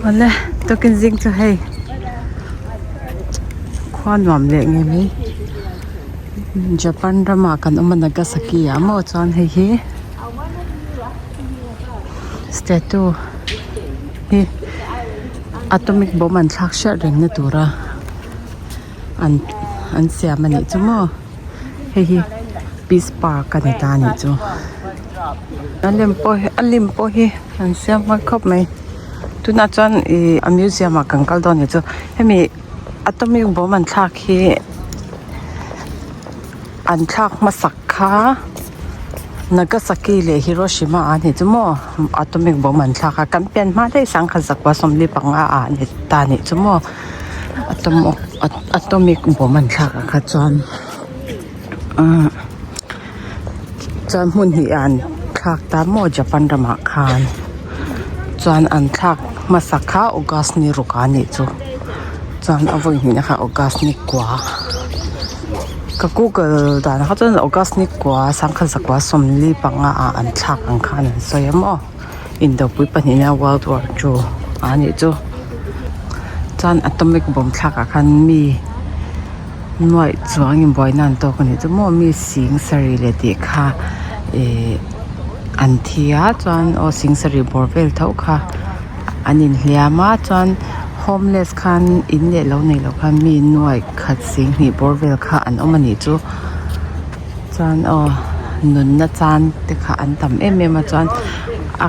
Awle tukin zing chu hei khua nuam leh nge mai Japan ramah kan awm a Nagasaki ah maw chuan hei hi statue hi atomic bomb an thlak hriat reng na tura an an siam a nih chu maw hei hi peace park a ni ta a nih chu a lem pawh hi a lim pawh hi an siam mawi khawp mai tunah chuan ihh a museum ah kan kal dawn a nih chu hemi atomic bomb an thlak hi an thlak hmasak kha Nagasaki leh Hiroshima ah a ni chu maw atomic bomb an thlak a kan pian hma daih sangkhat zakua 45 ah a ni ta a nih chu maw atomic bomb an thlak ah kha chuan ahh chuan hmun hnih ah an thlak ta maw Japan ramah khan chuan an thlak hmasak kha August ni ruk ah a nih chu chuan a vawi hnihna kha August ni kua ka google danah kha chuan August ni kua sangkhat zakua 45 ah an thlak ang khan an sawi a maw. Indopui pahnihna World War II a nih chu chuan atomic bomb thlak ah khan mi nuaih chuang in buaina an tawk a nih chu maw mi sing sarih leh tih kha ihh an thi a chuan aw sing sarih bawr vel tho kha an inhliam a chuan homeless khan in leh lo nei lo khan mi nuaih khat sing hnih bawr vel kha an awm a nih chu chuan aw nunna chan te kha an tam em em a chuan a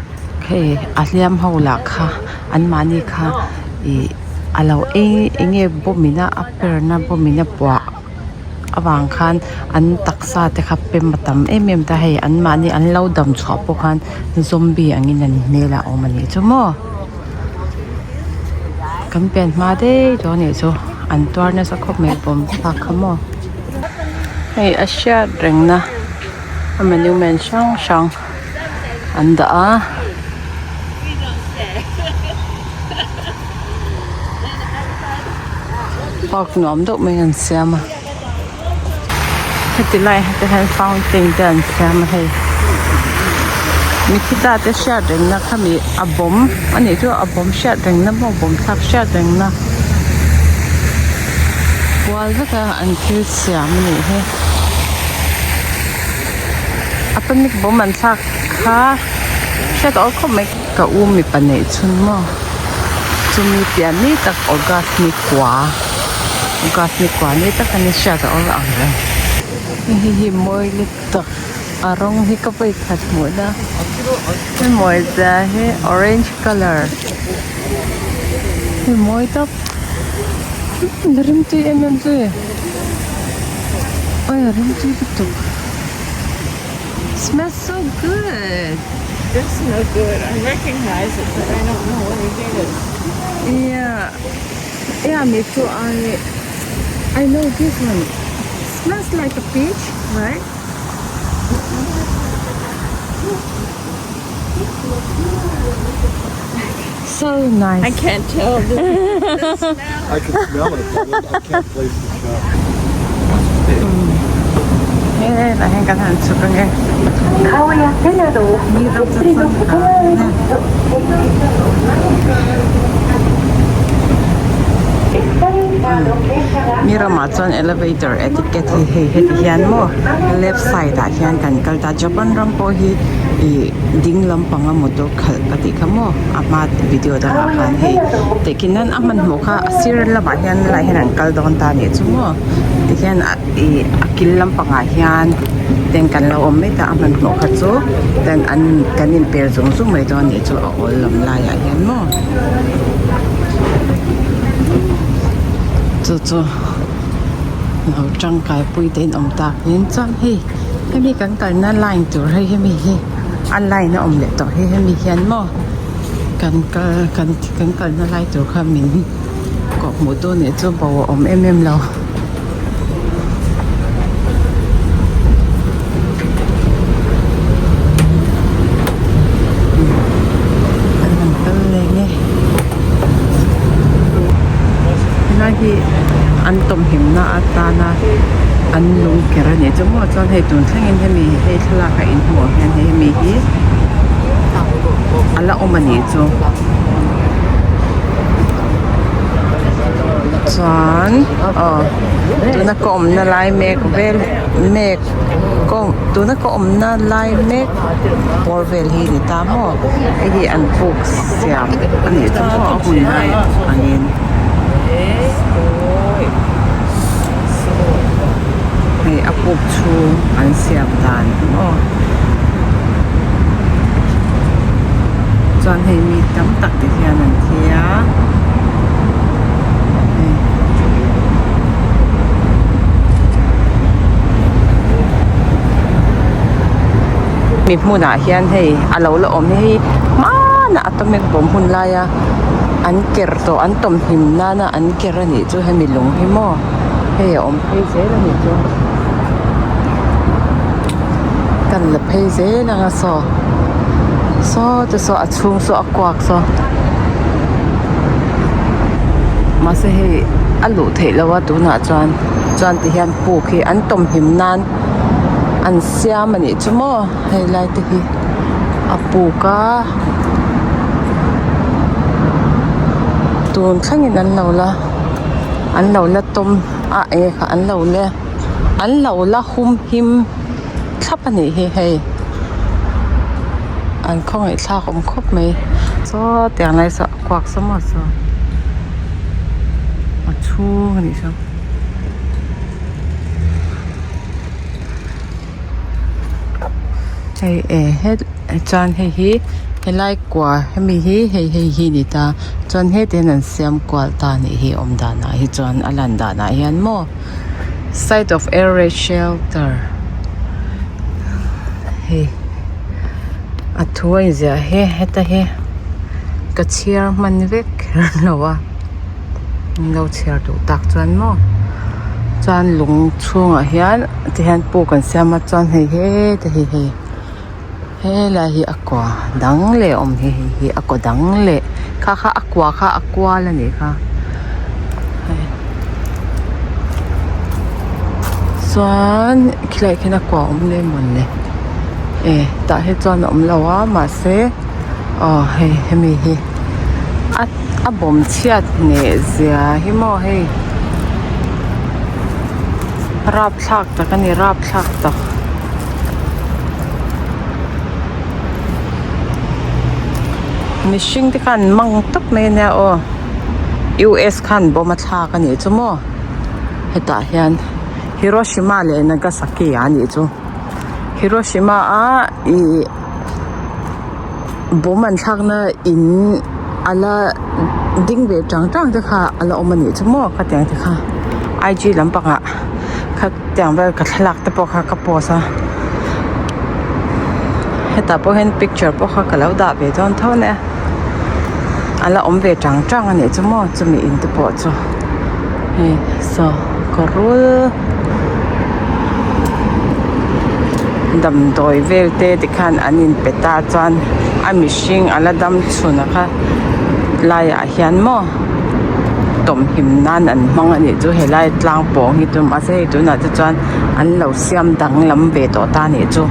hei a hliam ho lah kha an mahni kha ih a lo eng eng nge bomb in a a per na bomb in a puah avang khan an taksa te kha pem a tam em em ta hei an mahni an lo dam chhuah pawh khan zombie ang in an hmel ah a awm a nih chu maw kan pian hma daih tawh a nih chu an tuar nasa khawp mai bomb thlak kha maw. Hei a hriat rengna a monument hrang hrang an dah a. Park nuam deuh mai an siam a heti laiah te hian fountain te an siam a hei mithi ta te hriat rengna khami a bawm a nih chu a bawm hriat rengna maw bawm thlak hriat rengna. Kual vek a an thil siam a nih hi atomic bomb an thlak kha hriat awr khawp mai ka u mipa neih chhun maw chumi pian ni tak august ni kua august ni kua ni tak a ni hriat a awr ang reng hei hi mawi lutuk a rawng hi ka vawi khat hmuh na he mawi zia hi orange colour hei mawi tawp. La rimtui em em zui oi a rimtui lutuk smells so good It does smell good I recognize it but I don't know what it is yeah yeah me too I I know this one smells like a peach right So nice. I can't tell the, the smell. I can smell it, but I can't place the smell. He lah hian kan han chhuk ange. Mi ram chu chuan Mi ramah chuan elevator etiquette hi hei heti hian maw left side ah hian kan kal ta Japan ram pawh hi ih ding lampanga motor khalh ka tih kha maw a hma video dangah khan hei tehkhin nan a hmanhmawh kha a sir lamah hian lai hian an kal dawn ta nih chu maw tihian ih a kil lampangah hian ten kan lo awm mai ta a hmanhmawh kha chu ten an kan inper zung zung mai dawn nih chu a awl lam laiah hian maw chu chu lo tangkai pui te in awm tak niin chuan hei hemi kan kalna line tur hei hemi hi a line a awm leh tawh hi hemi hian maw kan kal kan kan kalna lai tur kha min kawh hmuh tu nih chu bo a awm em em lo. Kan han kal leh nge helai hi an tawmhimna atana an lung ker a nih chu maw chuan hei tun thlengin hemi hei thlalak a inhmuh ang hian hei hemi hi a la awm a nih chu. Chuan aw tuna ka awmna lai mek vel mek ka awm tuna ka awmna lai mek bawr vel hi ni ta maw hei hi an puk siam a nih chu maw a hun lai angin. Hei a puk chhung an siam dan maw chuan hei mi tam tak te hian an thi a hei. Mi hmunah hian hei a lo la awm hi hmanah atomic bomb hun laia an ker tawh an tawmhnim nana an ker a nih chu hemi lung hi maw hei a awm phei zel a nih chu kan la phei zel ang a saw saw te saw a chhung saw a kuak saw mahse hei a luh theih loh a tunah chuan chuan ti hian puk hi an tawmhim nan an siam a nih chu maw hei lai te hi a puk a tun thlengin an lo la an lo la tawm a eng kha an lo la an lo la hum him thlap a nih hi hei an khawngaih thlak awm khawp mai saw tiang lai saw a kuak saw maw saw a chhung a nih saw. Hei eh het chuan hei hi helai kua hemi hi hei hei hi ni ta chuan heti hian an siam kual ta a nih hi awm danah hi chuan a lan danah hian maw site of air raid shelter hei a thu a inziah hi heta hi ka chhiar hman vek kher lo a. An lo chhiar duh tak chuan maw chuan lung chhungah hian ti hian puk an siam a chuan hei hete hi hei helai hi a kua dang leh a awm hi hei hi a kua dang leh kha kha a kua kha a kual a nih kha hei chuan khilaiah khian a kua a awm leh mawni e tah hi chuan a awm lo a mahse aw hei hemi hi. A a bawm chhiat hneh zia hi maw hei rapthlak tak a ni rapthlak tak. Mihring te khan an mang tawp mai ania aw U_S khan bawm a thlak a nih chu maw hetah hian Hiroshima leh Nagasaki ah a nih chu Hiroshima a ih. Bawm an thlakna in a la ding ve tang tang te kha a la awm a nih chu maw khatiang te kha IG lampangah khatiang vel ka thlalak te pawh kha ka post a hetah pawh hian picture pawh kha ka lo dah ve dawn tho ania a la awm ve tang tang a nih chu maw chumi in te pawh chu hei saw kawrul. Damdawi vel te tikhan an inpe ta chuan a mihring a la dam chhun a kha laiah hian maw tawmhim nan an hmang a nih chu helai tlang pawng hi chu mahse hei tunah te chuan an lo siam danglam ve tawh ta a nih chu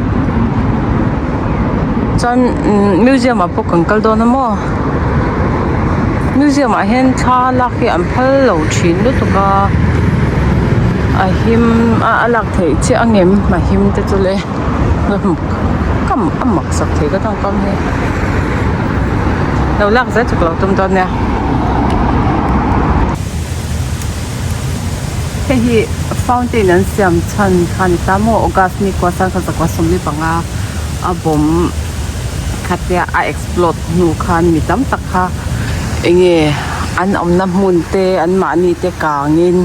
chuan imm museum ah pawh kan kal dawn a maw museum ah hian thla lak hi an phal lo thin lutuk a a him a a lak theih chiah ang em a him te chu le ka a mak sak thei ka tawngkam hi lo lak zel chu ka lo tum dawn nia hei hi fountain an siam chhan kha a ni ta maw august ni kua 1975 a bawm khatia a explode hnu khan mi tam tak kha enge an awmna hmun te an mahni te kangin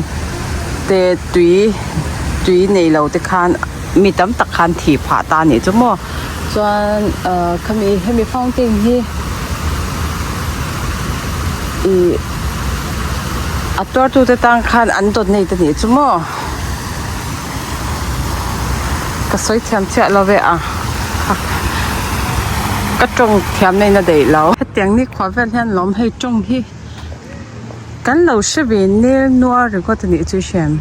te tui tui nei lo te khan mi tam tak khan thih phah ta a nih chu maw chuan ah khami hemi fountain hi ih a tuar tu te tan khan an donate a nih chu maw ka sawi thiam chiah lo ve a ka tawng thiam na in a daih lo. Hetiang ni khuah vel hian lawm hei tawng hi kan lo hre ve nel nuar ringawt a nih chu i hriat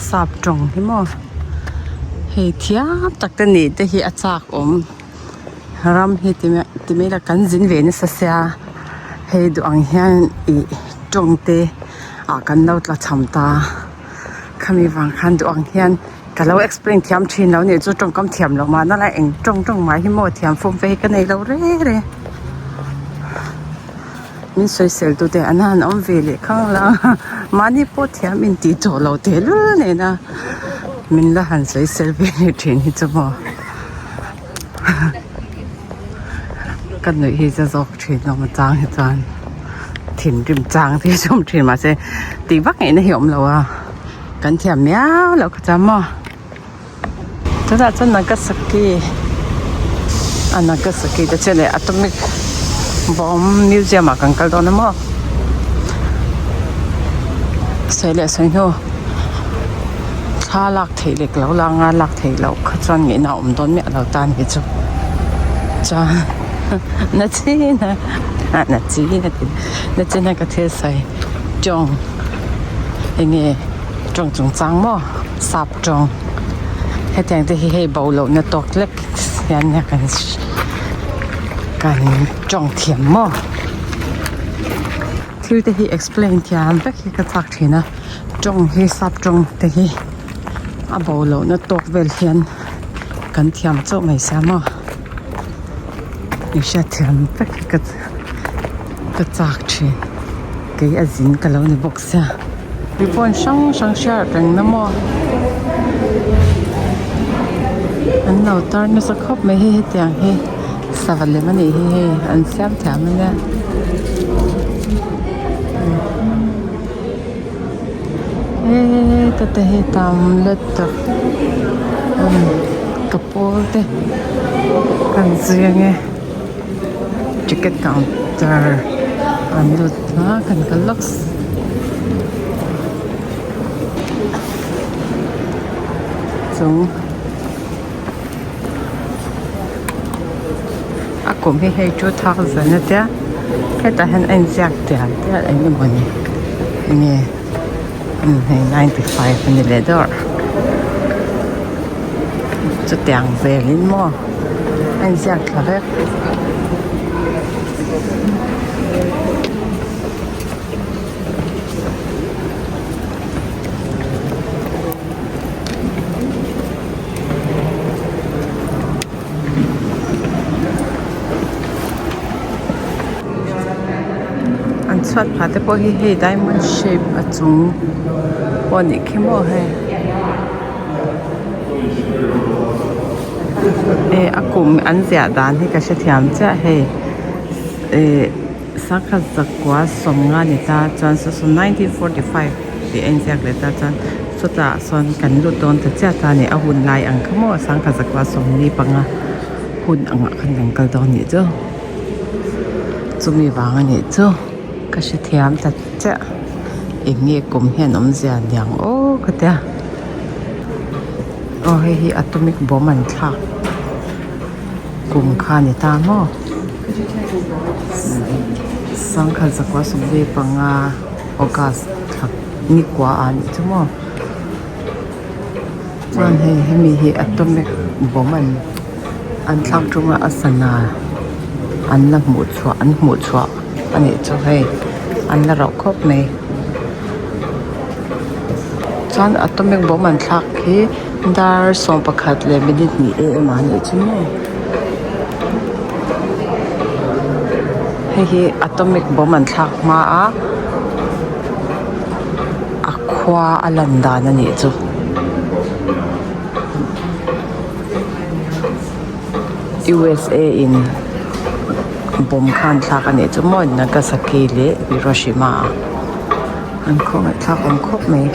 sap tawng hi maw hei thiam tak te nih te hi a chak awm ram hi ti ti mai ila kan zin ve nasa sia hei duh ang hian ih tawng te. ah kan lo tla cham ta khami vang khan duh ang hian ka lo explain thiam thin lo nih chu tawngkam thiam loh mahna la eng tawng tawng mai hi maw thiam fum ve hi ka nei lo reng reng min sawisel tu te an han awm ve leh khang la mahni pawh thiam intih tawh lo tehlul nena min la han sawisel ve leh thin hi chu maw. Ka nuih hi za zawk thin awm a chang hi chuan thinrim chang te hi chu awm thin mahse tih vak ngaihna hi a awm lo a kan thiam miau loh kha chuan maw tunah chuan Nagasaki a Nagasaki te chu leh atomic bomb museum ah kan kal dawn a maw sawi leh sawi hnu thla lak theih leh ka lo la anga lak theih loh kha chuan ngaihna a awm dawn miah lo ta ni chu chuan na chin a ah na chin a tih na chin a ka thil sawi tawng eng nge tawng chung chang maw sap tawng hetiang te hi hei bo loh na tawk lek hian nia kan kan tawng thiam maw thil te hi explain thiam vek hi ka chak thin a. Tawng hi sap tawng te hi a bo lohna tawk vel hian kan thiam chauh mai sia maw in hriatthiam vek hi ka ka chak thin kei a zin ka lo ni bawk sia mi phone hrang hrang hriat reng na maw an lo tar nasa khawp mai hei hetiang hi sava lem a nih hi hei an siam thiam a nia. Heta te hi tam lutuk ka pawl te kan zui ange ticket counter an lut a kan kal lawks. Chung a kum hi hei 2000 a tia hetah hian a inziak tial tial eng emawni enge umm hei 95 a ni leh dawrh chutiang velin maw a inziak thla vek. An chhuat phah te pawh hi hei diamond shape a chung pawh a nih khi maw hei eh a kum an ziah dan hi ka hrethiam chiah hei eh sangkhat zakua sawmnga ni ta chuan saw saw 1945 tih a inziak leh ta chuan chutah sawn kan lut dawn ta chiah ta a ni a hun lai ang kha maw sangkhat zakua sawmli panga hun angah khan kan kal dawn nih chu chumi vang a nih chu ka hrethiam ta chiah eng nge kum hian awmzia niang aw ka tia aw hei hi atomic bomb an thlak kum kha a ni ta maw. Sangkhat zakua sawmli panga August thla ni kua ah nih chu maw chuan hei hemi hi atomic bomb an an thlak tum a a sana an la hmuh chhuah an hmuh chhuah a nih chu hei an la rauh khawp mai chuan atomic bomb an thlak hi dar 11 leh minute hnih em a nih chu maw. Hei hi atomic bomb an thlak hma a a khua a lan dan a nih chu. USA in bomb kha an thlak a nih chu maw Nagasaki leh Hiroshima ah an khawngaih thlak awm khawp mai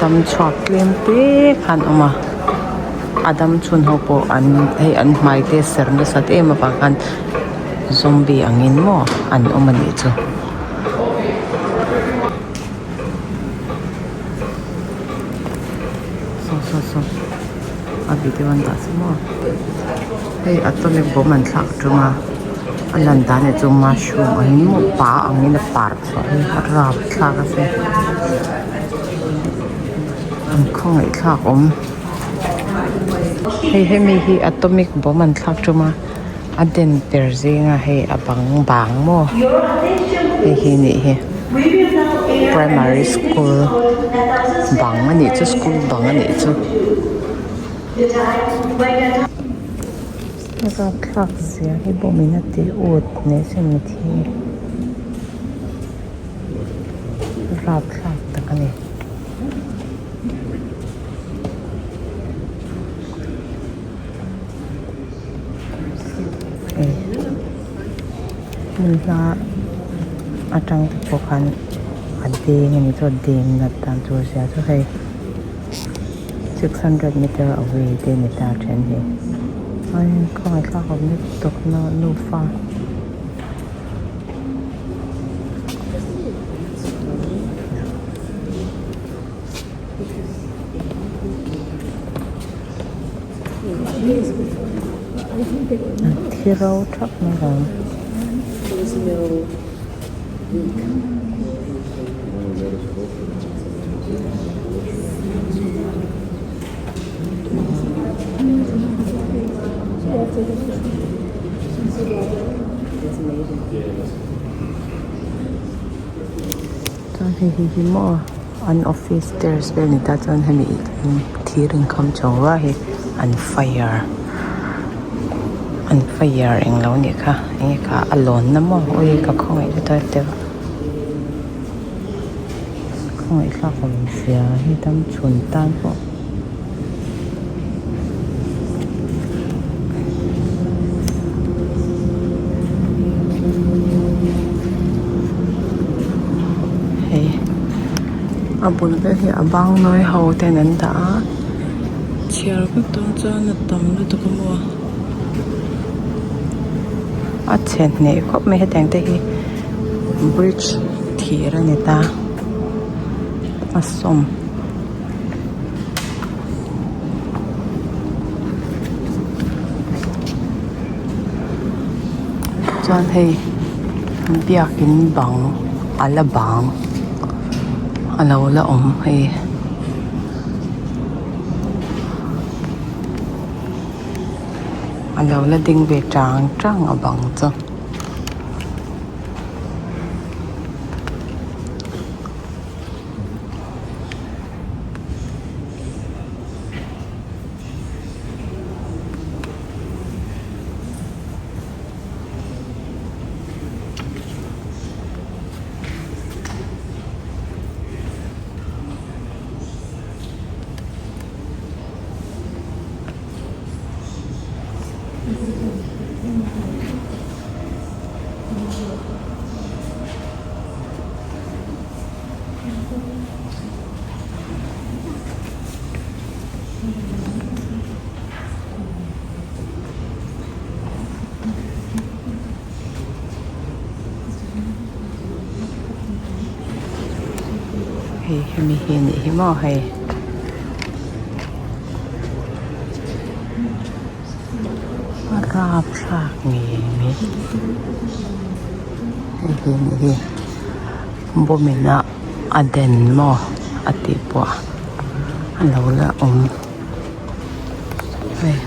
dam chhuak tlem te kha an awm a. A dam chhun ho pawh an hei an hmai te ser nasat em avang khan zombie angin maw an awm a nih chu. Saw saw saw a video an dah chu maw hei atomic bomb an thlak tum a a lan dan hi chu mushroom angin maw pa angin a par chhuah hi a rapthlak a sin an khawngaih thlak awm. Hei hemi hi atomic bomb an thlak tum a a den per zinga hei a bang bang maw hei hi nih hi. Primary school bang a nih chu school bang a nih chu. Rapthlak zia hi bawm in a ti ut hneh sin a thi rapthlak tak a ni. Hmun hla atang te pawh khan a deng a ni chu a deng nat dan tur zia chu hei 600 meter away te a ni ta then hi chuanin khawngaihthlak awm lutuk na nufa. An thi ro thap mai lo. Chuan hei hi hi maw an office stairs vel ni ta chuan hemi thir inkham chho va hei an fire an fire englo anih kha enge kha a lawnna maw ui ka khawngaih lutuk a deuh khawngaih thlak awm zia hi dam chhun tan pawh. Hei a bul ber hi a bang nawi ho ten an dah a chhiar vek dawn chuan a tam lutuk a maw a chhe hneh khawp mai hetiang te hi bridge thir a ni ta a sawm. Chuan hei biakin bang a la bang a lo la awm hei. A lo la ding ve tang tang a bang chu. Hei hemi hi a nih hi maw hei. A rapthlak ngei mai hei hi a nih hi. Bawmin a a den maw a tih pawh a lo la awm hei. Hei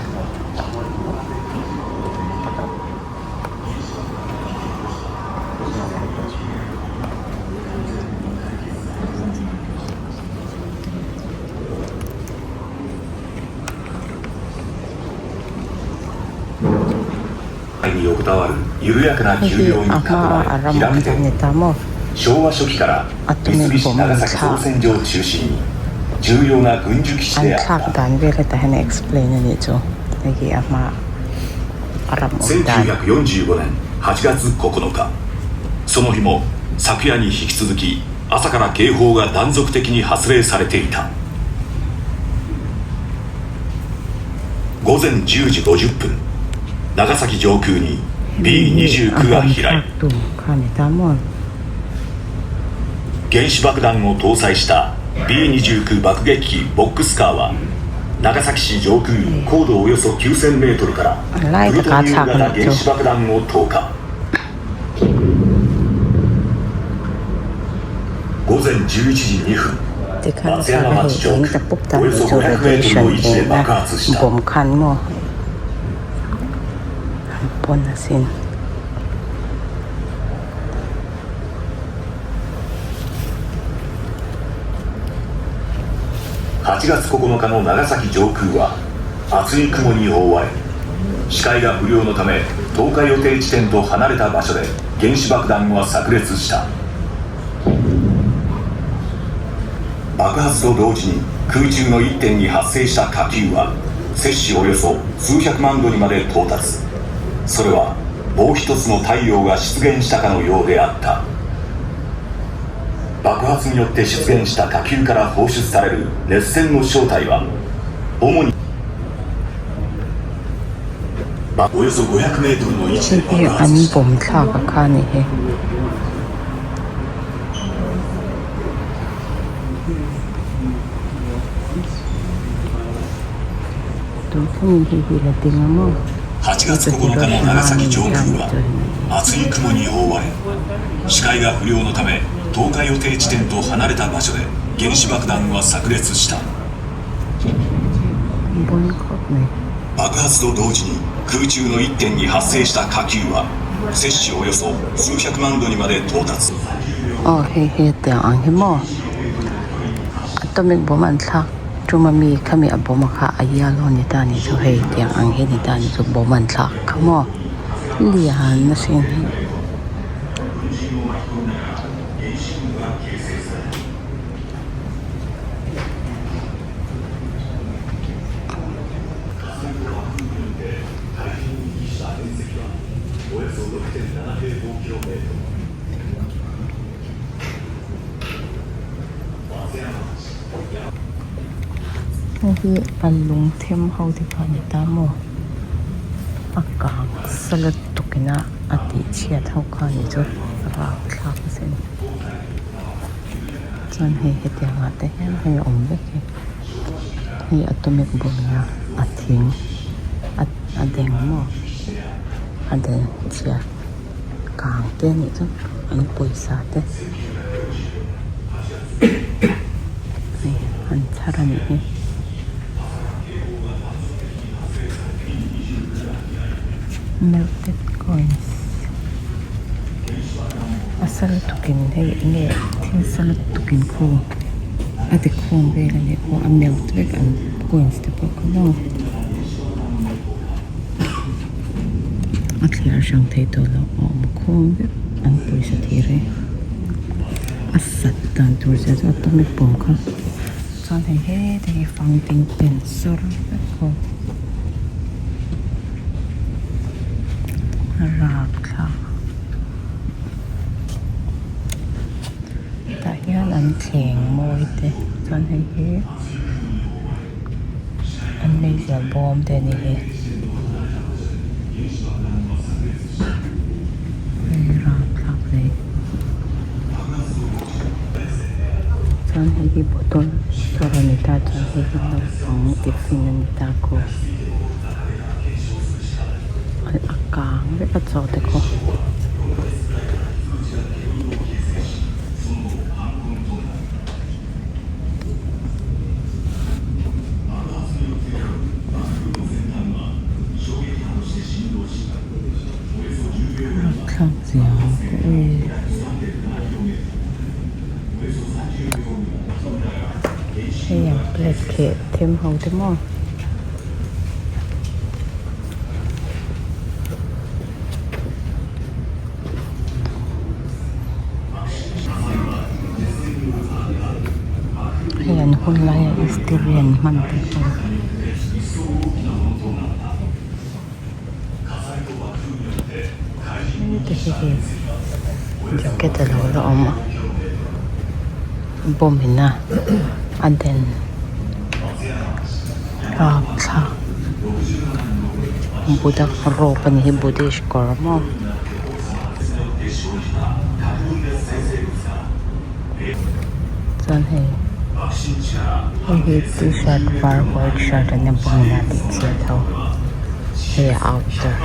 hi a hma a ram awm dan ni ta maw atomic bomb an thlak an thlak dan vel hetah hian a explain a nih chu hei hi a hma a ram awm dan. 朝から警報が断続的に発令されていた午前10時50分長崎上空に B29 が飛来原子爆弾を搭載した B29 爆撃機ボックスカーは長崎市上空高度およそ9000メートルからプルトニウム型原子爆弾を投下午前11時2分 Tikhan thlalak a hei eng tak pup tak hi chu radiation eng a bawm khan maw an pawn asin. 8月9日の長崎上空は厚い雲に覆われ視界が不良のため投下予定地点と離れた場所で原子爆弾は炸裂した爆発と同時に空中の一点に発生した火球は摂氏およそ数百万度にまで到達それはもう一つの太陽が出現したかのようであった爆発によって出現した火球から放出される熱線の正体は主におよそ500メートルの位置で Hei 爆 hi 発 an した bomb thlak a kha a ni hi. Tun thlengin hei hi la ding a maw. 8月9日の長崎上空は厚い雲に覆われ視界が不良のため投下予定地点と離れた場所で原子爆弾は炸裂した Bon khawp mai. 爆発と同時に空中の一点に発生した火球は摂氏およそ数百万度にまで到達 Aw hei hi tiang ang hi maw atomic bomb an thlak tum ami khami a bomb a kha a yellow ni ta ni chu hei tiang ang hi ni ta ni chu bomb an thlak kha maw lian a sin hi. Hei hi a lung them ho te kha a ni ta maw a kang salad tukin a a tih chhiat ho kha ni chu rapthlak a sin chuan hei hetiang ah te hian hei a awm vek hi hei atomic bomb nia a thing a a deng maw a den chhiat kang te a nih chu an pawisa te hei an chhar a nih hi. Melted coins a sal tukin hei enge thil sal tukin khu a ti khum vel a nih pawh a melt vek ang coins te pawh kha maw a thliar hrang thei tawh loh a awm khum vek an pawisa thir hi a sat dan tur zia chu atomic bomb kha. Chuan hei hete hi fountain pen sawr vek ho a rap thlak tah hian an thleng mawi te chuan hei hi an meizial bawm te a ni hi hei rap thlak hle. Chuan hei hi bottle sawr a ni ta chuan hei hi naupang tiffin a ni ta khu a kang vek a chaw te khu. Rapthlak chiang ka ui. Hei ang plate kheh them ho te maw. Hei an hun laia istiri an hman te pawh. Heta hi hei jacket a lo la awm a bomb in a a den rapthlak buddha rope a ni hi buddhist kawr maw. Chuan hei hei hi t-shirt var white shirt an nia bomb in a tih chhiat ho hei a outer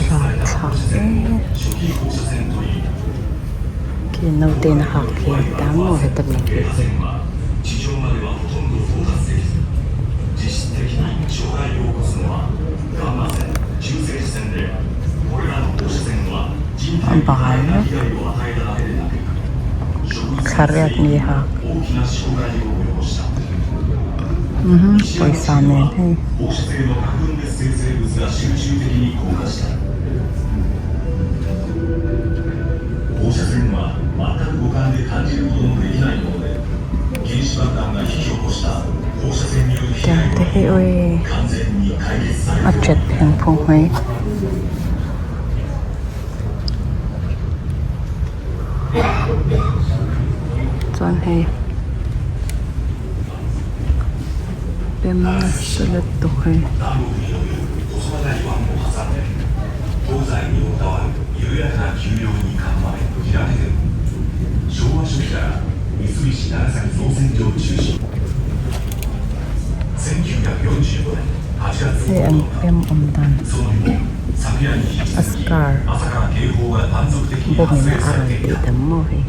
rapthlak em khi naute in a hak khi a ni ta maw heta mi khi hi. A bal vek Thla riat mi hak pawisa nen hei. Tiang te hi ui a chet pheng phung mai. Chuan hei pem nasa lutuk hei. Hei an pem awm dan a scar bawm in a rawn tih dam maw hei.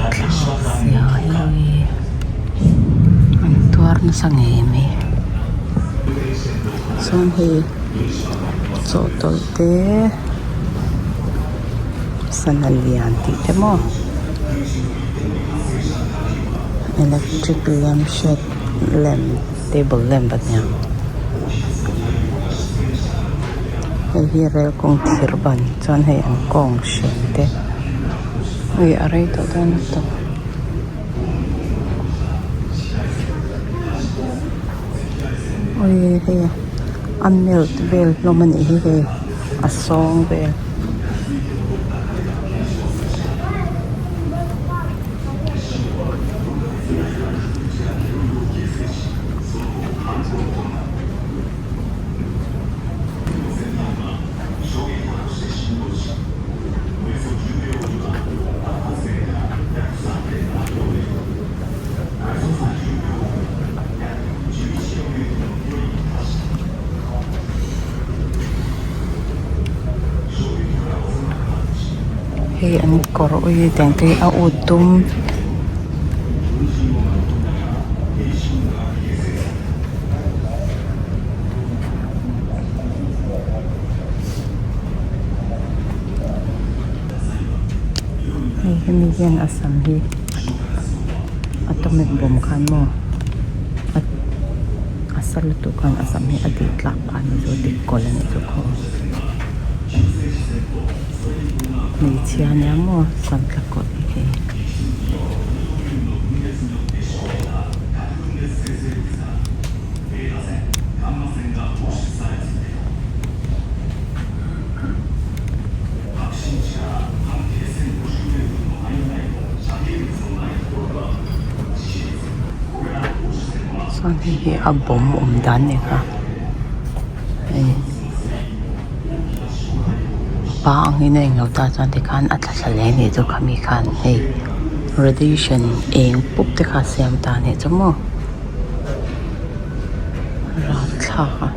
Rapthlak zia hi an tuar nasa ngei mai chuan hei chawhtawlh te sana lian tih te maw electric lamp shed lamp table lamp a niang hei hi rel kawng thir ban chuan hei an kawng hren te ui a rei tawh dawn lutuk. Ui hei a melt vel hlawm a nih hi hei a sawng vel. Hei an kawr ui tiang te hi a ut dum. Hei hemi hian a sam hi atomic bomb khan maw a sa lutuk khan a sam hi a tih tlak phah a ni chu a ti kawlh a nih chu khaw hmeichhia ania maw sam tla kawlh hi. Chuan hei hi a bawm awm dan ni kha hei pa ang in a englo ta chuan tikhan a tla thla leh a nih chu khami khan hei radiation eng pup te kha a siam ta a nih chu maw rapthlak a.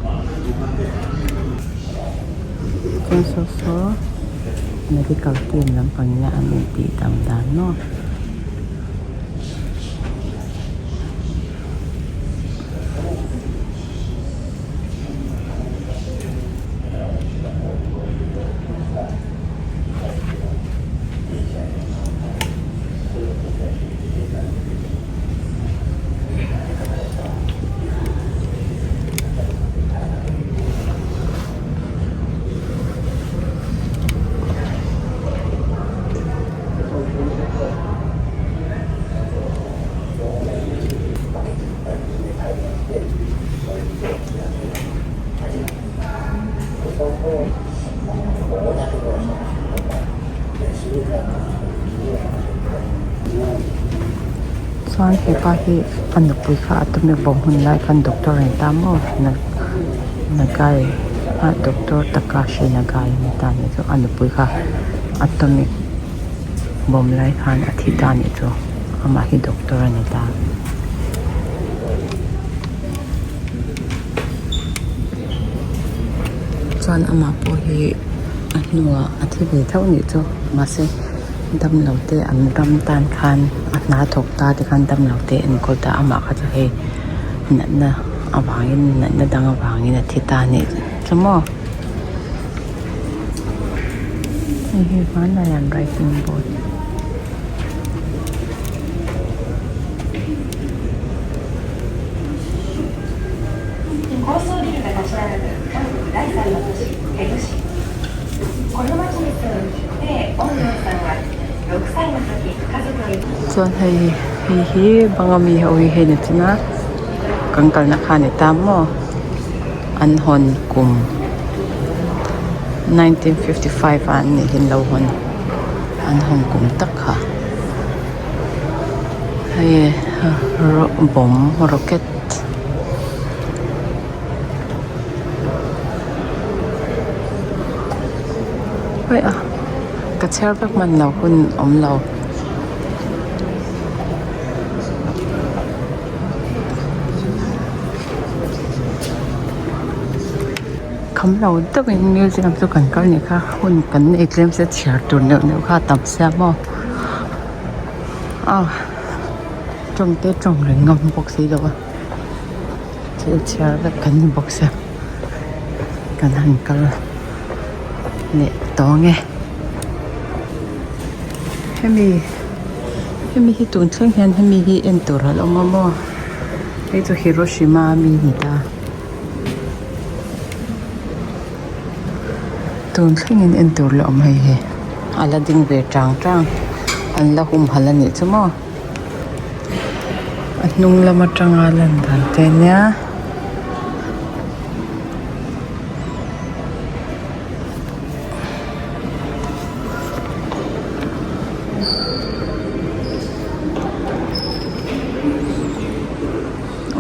Chuan saw saw medical team lampang ina an intih dam dan maw. Chuan hepa hi a nupui kha a tum bawm hun lai khan doctor an ta maw Nagai ah doctor Takashi Nagai a ni ta a nih chu a nupui kha atomic bomb lai khan a thi ta a nih chu amah hi doctor a ni ta. Chuan amah pawh hi. A hnuah a thi ve tho nih chu mahse damlo te an ram tan khan a hna thawk ta te khan damlo te a enkawl ta amah kha chu hei natna avangin natna dang avangin a thi ta a nih chu maw. Hei hi hmanlaiah an writing board. Chuan hei hei hi banga mi ho hi hei ni chin a kan kalna kha a ni ta maw an hawn kum 1955 ah an nih hi an lo hawn an hawn kum tak kha hei bomb rocket. Hei a ka chhiar vek hman lo hun awm lo. Kham lo deuhin museum chu kan kal nih kha hun kan nei tlem se chhiar tur neuh neuh kha a tam sia maw aw. Tawng te tawng reng ngam bawk si lo a thil chhiar vek kan ni bawk sia kan han kal leh tawng e hemi hemi hi tun thleng hian hemi hi en tur a la awm a maw hei chu Hiroshima ami a ni ta tun thlengin en tur la awm hei hi a la ding ve tang tang an la humhalh a nih chu maw. A hnung lam atanga lan dan te nia.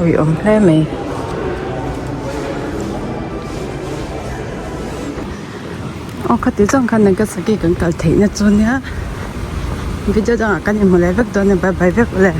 Ui awm hle mai. Aw khati zawng khan Nagasaki kan kal theihna chu nia video dangah kan inhmu leh vek dawn a bye bye vek ule.